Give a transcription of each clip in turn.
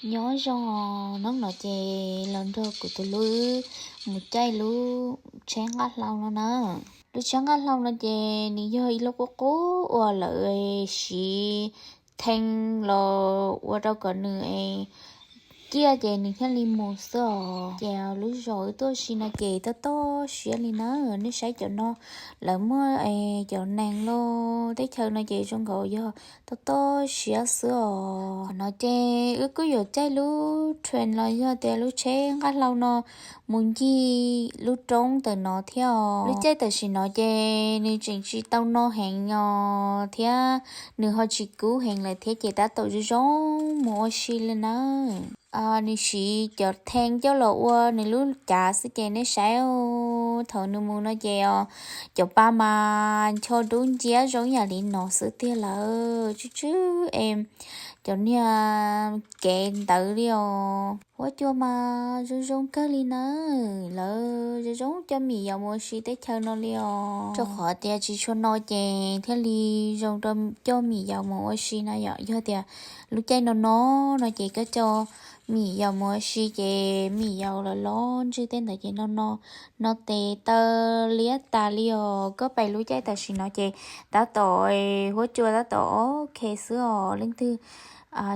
Nyob zoo, hnub no ces los nrog kuv tus hlub mus caij lub tsheb nqaj hlau no na. Lub tsheb nqaj hlau no ces nws yog ib lub qub qub uas lawv siv thee los ua rau kom nws ciaj ces nws thiaj li mus xwb os. Ces lub zos wb tuaj ua si no ces tob tob siab li na. Nej saib cov no, lawv muaj cov nees los teb chaws no ces zoo nkaus yog tob tob siab xwb os. No ces wb kuj yuav caij lub train los yog tias lub tsheb nqaj hlau no mus ncig lub roob ntawm no thiab os. Lub caij tam sim no ces nws tseem tsis tau no heev os thiab nws ho tsis kub heev lawm thiab ces tab tom zoo zoo mus ua si li nawb. Nws siv cov thee coj los ua nws lub cav xwb ces nej saib, thaum nws mus no ces cov pa mas ncho dub nciab zoo yam li no xwb tiag lawm. Tsw tsw es cov niag kev ntawd li os. Huab cua mas zoo zoo kawg li nawb. Lawv zoo zoo coj Mim Yaus mus ua si teb chaws no li os. Rau qhov tias tsis tshua no ces thiaj li zoo rau coj Mim Yaus mus ua si na yom. Yog tias lub caij no no, no ces koj coj Mim Yaus mus ua si ces Mim Yaus los los ntswg tej ntawd ces no no, no tes taw liab tas li os. Koj pais lub caij tam sim no ces tab tom huab cua tab tom ok xwb os. Leej twg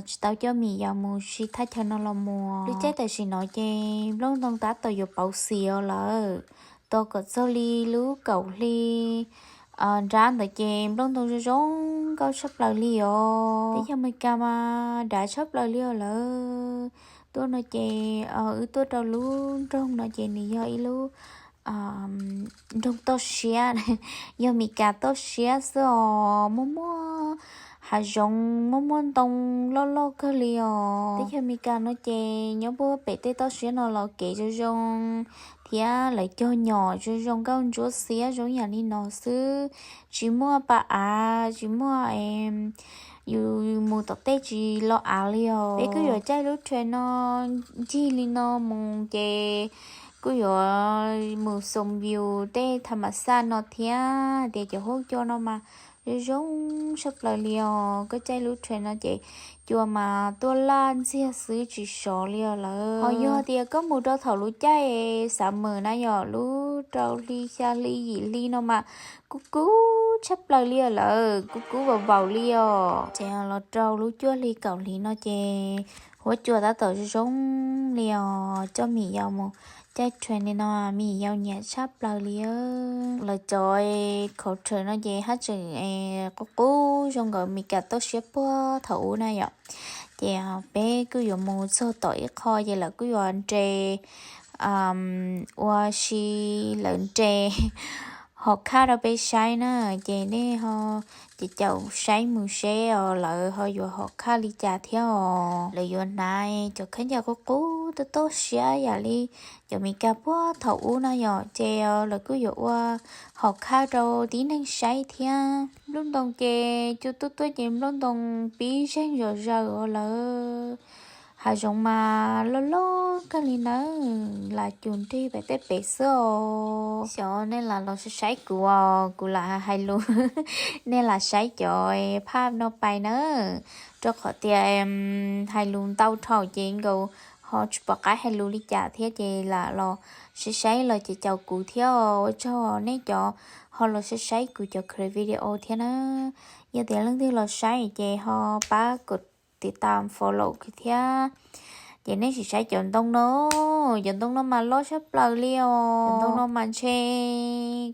tsis tau coj Mim Yaus mus si thaj chaw no los mus. Lub caij tam sim no ces nplooj ntoo tab tom yuav pauv xis os lawm. Tos kom txog li lub kaum hli nrab ntawd ces nplooj ntoo zoo zoo nkauj tshaj plaws li os. Teb chaws Amelikas mas dav tshaj plaws li os lawm. Tuaj no ces wb tuaj rau lub nroog no ces nws yog ib lub nroog toj siab, yog Amelikas toj siab xwb os. Muaj muaj hav zoov, muaj muaj ntoo loj loj kawg li os. Teb chaws Amelikas no ces nyob puag pem tej toj siab no los kev zoo zoo thiab lawv cog nyom zoo zoo nkauj ntsuab xiab zoo yam li no xwb. Tsis muaj pa av, tsis muaj, yus mus tom tej tsis lo av li os. Peb kuj yuav caij lub train no ncig li no mus ces kuj yuav mus xoo view tej tha ma xaj no thiab. Tias cov huab cua no mas zoo zoo tshaj plaws li os. Koj caij lub train no ces cua mas tuaj laj ntxiag xwb tsis sov li os lawm. Ho yog tias koj mus rau thaum lub caij summer na yom, lub rau hli xya hli yim hli no mas kub kub tshaj plaws li os lawm, kub kub vaus vaus li os. Ces los rau lub cuaj hli kaum hli no ces huab cua tab tom zoo zoo li os. Coj Mim Yaus mus caij train li no, Mim Yaus nyiam tshaj plaws li. Lawv cov khauv train no ces haj tseem qub qub zoo nkaus Amelikas toj siab puag thaum ub na yom. Ces peb kuj yuav mus txog tom ib qho ces lawv kuj yuav nres ua si, lawv nres hom khaj rau peb saib na. Ces nej ho ces caum saib mus seb os lawv ho yuav hom khaj li cas thiab os. Lawv yuav hnav cov khaub ncaws qub qub tob tob siab yam li cov Amelikas puag thaum ub na yom. Ces lawv kuj yuav ua hom khaj rau tib neeg saib thiab. Nplooj ntoo ces cua tuaj tuaj ces nplooj ntoo pib zeeg zom zaws os lawm. Hav zoov mas loj loj kawg li nawb, lam cum nrig pem tej pem xwb os. Xyov nej lam los saib saib kuv os, kuv lam hais lus, nej lam saib cov phaj no pais na. Rau qhov tias hais lus ntau dhau ces nkaus ho tsis pom qab hais lus li cas thiab ces lam los saib saib los ces caum kuv thiab. Ua tsaug nej cov ho los saib saib kuv cov clip video thiab na. Yog tias leej twg los saib ces ho pab kom tiv tam follow kuv thiab. Ces nej sim saib cov ntoo no, cov ntoo no mas loj tshaj plaws li os. Cov ntoo no mas ntshe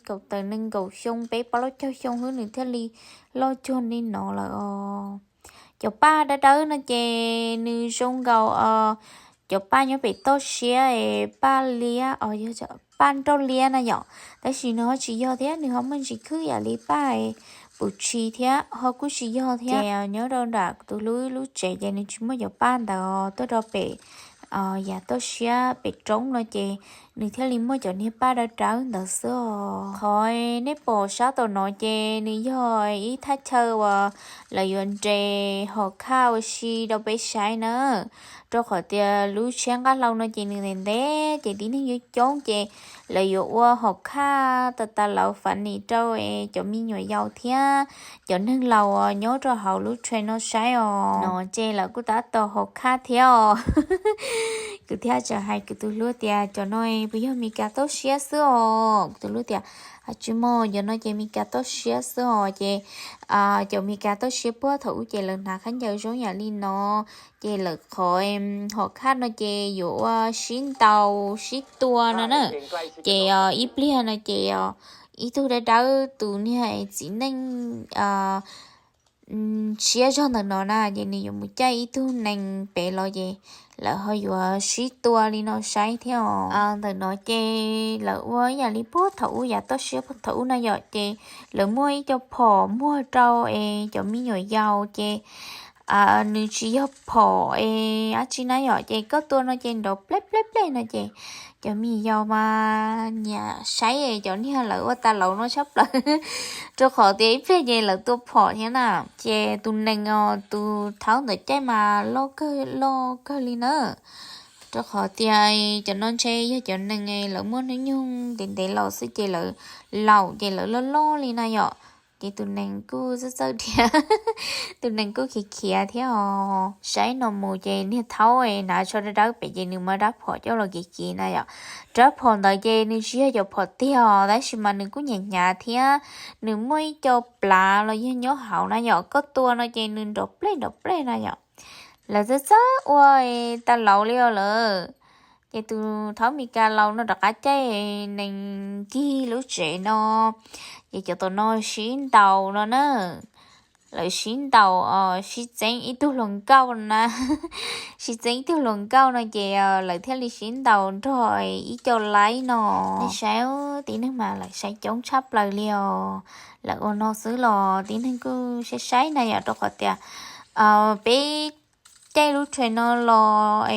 kaum tawm nees nkaum xyoo, peb plaub caug xyoo xwb nws thiaj li loj cuag li no lawm os. Cov paj dawb dawb no ces nws zoo nkaus cov paj nyob pem toj siab es paj liab os, yog paj nroj liab na yom. Tab sis nws ho tsis yog thiab, nws ho muaj ntsis khwb yam li paj pum tshis thiab ho kuj tsis yog thiab. Ces nyob rau nram tus hlub lub tsev ces nws tsis muaj cov paj ntawd, tuaj rau pem yav toj siab pem roob no ces nws thiaj li muaj cov niag paj dawb dawb ntawd xwb os. Qhov nej pom sab tom no ces nws yog ib thaj chaw uas lawv yuav nres hom khaj ua si rau peb saib na. Rau qhov tias lub tshiab nqaj hlau no ces nws ntev ntev ces tib neeg coob coob ces lawv yuav ua hom khaj tas tas laus fas nis rau es cov me nyuam yaus thiab cov neeg laus nyob rau hauv lub train no saib os. No ces lawv kuj tab tom hom khaj thiab os. Kuv thiaj txawm hais kuv tus hlub tias cov no puas yog Meskas toj siab xwb os. Kuv tus hlub tias tsis muaj, cov no ces Meskas toj siab xwb os. Ces cov Meskas toj siab puag thaum ub ces lawv hnav khaub ncaws zoo yam li no, ces lawv qhov hom khaj no ces yuav ua sib ntaus sib tua no na. Ces ib pliag no ces ib tug dawb dawb tus niag txiv neej siab zog ntawm no na ces nws yuav mus caij ib tug nees pem los ces lawv ho yuav sib tua li no saib thiab os. Ntawm no ces lawv ua ib yam li puag thaum ub, yav toj siab puag thaum ub na yom, ces lawv muaj ib co phom muag rau es cov me nyuam yaus ces nws tsis yog phom es dab tsi na yom, ces koj tua no ces nrov plej plej plej no ces cov me nyuam yaus mas nyiam saib cov niag lawv ua tas laus no tshaj plaws, rau qhov tias ib pliag ces lawv tua phom thiab na. Ces tus nees os, tus thaub ntawd caij mas loj kawg loj kawg li na, rau qhov tias cov no ntshe yog cov nees lawv muaj hnub nyoog ntev ntev los xwb ces lawv laus ces lawv loj loj li na yom. Ces tus nees kuj txawj txawj dhia, tus nees kuj khiav khiav thiab os. Saib no mus ces niag thaub hnav tsho dawb dawb pem ces nws muab rab phom coj los kiv kiv na yom. Rab phom ntawd ces nws tsis yog cov phom tiag os, tab sis mas nws kuj hnyav hnyav thiab nws muaj ib co plav los yog nyob hauv na yom, koj tua no ces nws nrov plej nrov plej na yom. Lawv txawj txawj ua tas laus li os lawm. Ces tus thaub Meskas laus no rov qab caij nees ncig lub tsev no, ces cov tom no sib ntaus no na. Lawv sib ntaus, sib txeeb ib tug hluas nkauj na, sib txeeb ib tug hluas nkauj no ces lawv thiaj li sib ntaus nrog ib co laib no. Nej saib, tib neeg mas lawv saib coob tshaj plaws li os. Lawv ua no xwb los tib neeg kuj saib saib na yom, rau qhov tias peb caij lub train no los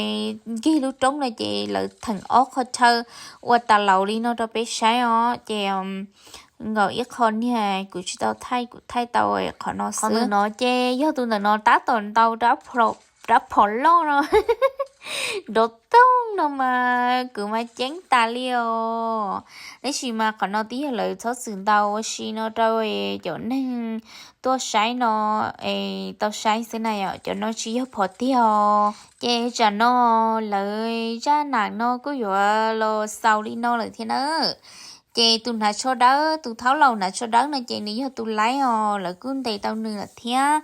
ncig lub roob no ces lawv theem ob qhov chaw ua tas laus li no rau peb saib os. Ces nkaus ib qho niag kuv tsis tau thaij, kuv thaij tau qhov no xwb. Tus no ces yog tus ntawm no tab tom ntaus rab phom loj no nrov toog no mas kuv mas ceeb tas li os. Tab sis mas qhov no twb yog lawv txhob txwm ntaus ua si no rau cov neeg tuaj saib no es tau saib xwb na yom, cov no tsis yog phom tiag os. Ces tsam no lawv zaj nam no kuj yuav los xaus li no lawm thiab na. Ces tus hnav tsho dawb, tus thaub laus hnav tsho dawb no ces nws yog tus laib os, lawv kuj ntes tau nws lawm thiab.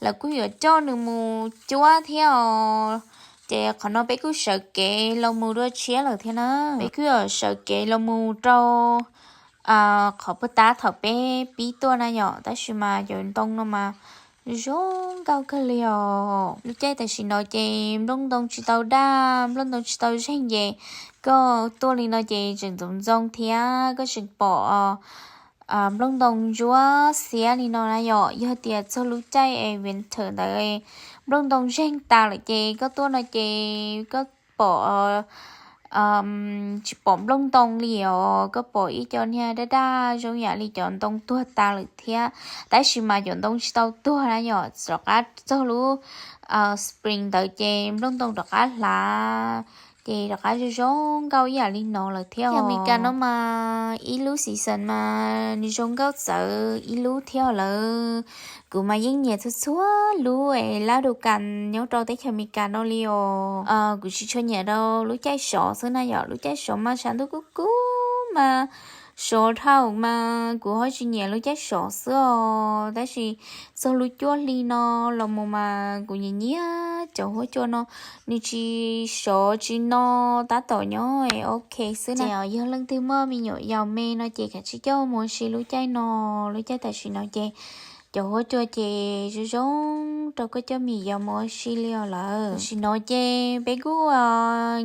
Lawv kuj yuav coj nws mus cuab thiab os. Ces qhov no peb kuj sawv kev los mus dua tshiab lawm thiab na. Peb kuj yuav sawv kev los mus rau qhov puag ta thaum peb pib tuaj na yom, tab sis mas cov ntoo no mas zoo nkauj kawg li os. Lub caij tam sim no ces nplooj ntoo tsis tau daj, nplooj ntoo tsis tau zeeg ces koj tuaj li no ces tseem ntxoov ntxoo thiab koj tseem pom nplooj ntoo ntsuab xiab li no na yom. Yog tias txog lub caij es winter ntawd nplooj ntoo zeeg tas lawm ces koj tuaj no ces koj pom tsis pom nplooj ntoo li os, koj pom ib co niag daj daj zoo yam li cov ntoo tuag tas lawm thiab. Tab sis mas cov ntoo tsis tau tuag na yom, rov qab txog lub spring ntawd ces nplooj ntoo rov qab hlav, ces rov qab zoo zoo nkauj ib yam li no lawm thiab. Yog Meskas no mas ib lub season mas nws zoo nkauj txawv ib lub thiab lawm. Kuv mas yeej nyiam txhua txhua lub es lab du kas nyob rau teb chaws Meskas no li os. Kuv tsis tshua nyiam rau lub caij sov xwb na yom, lub caij sov mas tshav ntuj kub kub mas sov dhau mas kuv ho tsis nyiam lub caij sov xwb os. Tab sis txog lub cuaj hli no los mus mas kuv nyiam nyiam cov huab cua no, nws tsis sov tsis no, tab tom nyob es ok xwb na. Ces yog leej twg muaj me nyuam yaus me no ces kav tsij coj mus ua si lub caij no, lub caij tam sim no ces cov huab cua ces zoo zoo rau koj coj mis yos mus ua si li os lawm. Tam sim no ces peb kuj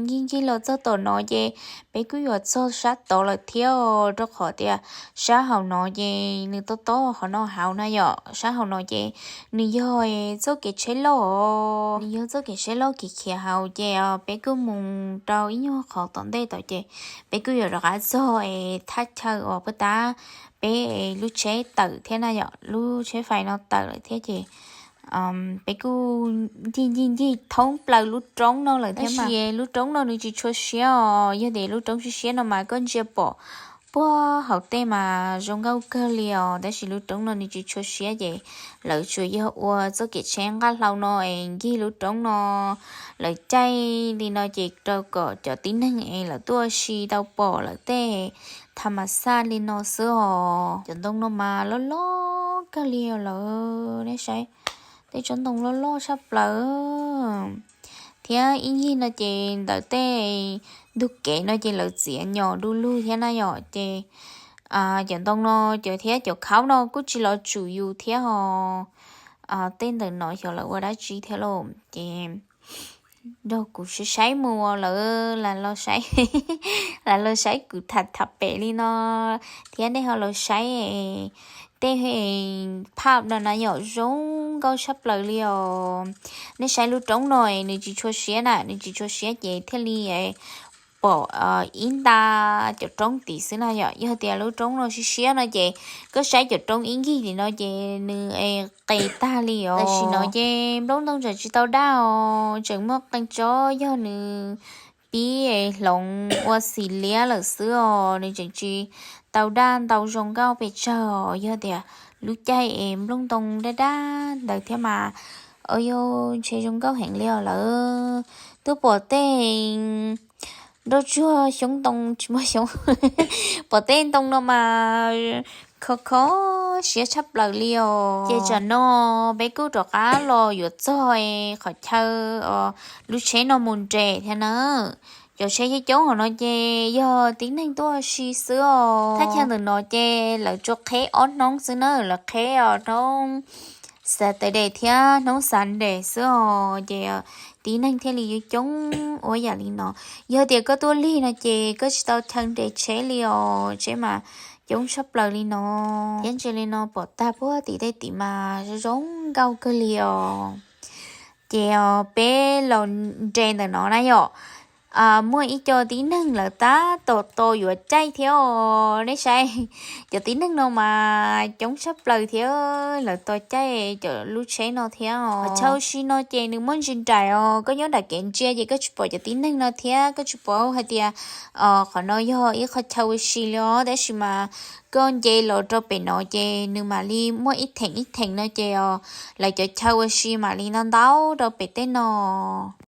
ncig ncig los txog tom no ces peb kuj yuav txog sab tod lawm thiab os, rau qhov tias sab hauv no ces nws tob tob qhov no hauv na yom. Sab hauv no ces nws yog txoj kev tsheb loj os, nws yog txoj kev tsheb loj kev khiav hauv ces peb kuj mus rau ib nyuag qhov tom ntej tod ces peb kuj yuav rov qab txog es thaj chaw uas puag ta peb lub tsheb tawm thiab na yom, lub tsheb fais no tawm lawm thiab ces peb kuj ncig ncig ncig thoob plaws lub roob no lawm thiab mas lub roob no nws tsis tshua siab os. Yog tias lub roob siab siab no mas koj ntsia pom puag hauv tej mas zoo nkauj kawg li os, tab sis lub roob no nws tsis tshua siab ces lawv tsuas yog ua txoj kev tsheb nqaj hlau no es ncig lub roob no lawv caij li no ces rau kom cov tib neeg es lawv tuaj ua si tau pom lawv tej tha mas xaj li no xwb os. Cov ntoo no mas loj loj kawg li os lawm, nej saib, tej tsob ntoo loj loj tshaj plaws thiab ib ncig no ces ntawm tej ntug kev no ces lawv txiav nyom du lug thiab na yom. Ces cov ntoo no cov thiab cov khaub no kuj tsis los tsum yus thiab os. Tej ntawm no xyov lawv ua dab tsi thiab lauj ces nrog kuv saib saib mus lawm, lam los saib kuv tham tham pem li no thiab nej ho los saib tej phaj no na yom, zoo nkauj tshaj plaws li os. Nej saib lub roob no nws tsis tshua siab na, nws tsis tshua siab ces thiaj li pom ib nta cov roob tid xwb na yom. Yog tias lub roob no siab siab no ces koj saib cov roob ib ncig tim no ces nws qis tag li os. Tam sim no ces nplooj ntoo tseem tsis tau daj os, tseem muaj qee tsob yog nws pib hloov ua xim liab lawm xwb os, nws tseem tsis tau daj ntau zoo nkauj pes tsawg os. Yog tias lub caij es nplooj ntoo daj daj ntawd thiab mas, o yog ntshe zoo nkauj heev li os lawm. Twb pom tej nroj tsuag xyoob ntoo tsis muaj xyoob, pom tej ntoo no mas kho kho siab tshaj plaws li os. Ces tsam no peb kuj rov qab los yuav txog qhov chaw lub tsheb no mus nres thiab na. Cov tsheb coob coob hauv no ces yog tib neeg tuaj ua si xwb os. Thaj chaw ntawm no ces lawv tsuas qheb ob hnub xwb na, lawv qheb os hnub Saturday thiab hnub Sunday xwb os, ces tib neeg thiaj li yuav coob ua yam li no. Yog tias koj tuaj lig no ces koj tsis tau chaw nres tsheb li os, tsheb mas coob tshaj plaws li no. Thiab ntsia li no pom tag puag tim tej tid mas zoo zoo nkauj kawg li os. Ces peb los nres ntawm no na yom, muaj ib co tib neeg lawv tab tom tos yuav caij thiab os. Nej saib, cov tib neeg no mas coob tshaj plaws thiab, lawv tos caij cov lub tsheb no thiab os. Qhov chaw ua si no ces nws muaj ntsis nraim os, koj nyob nram kev ntsia ces koj tsis pom cov tib neeg no thiab koj tsis pom hais tias qhov no yog ib qho chaw ua si li os, tab sis mas koj nce los rau pem no ces nws mam li muaj ib theem ib theem no ces lawv cov chaw ua si mam li ntau ntau rau pem tej no.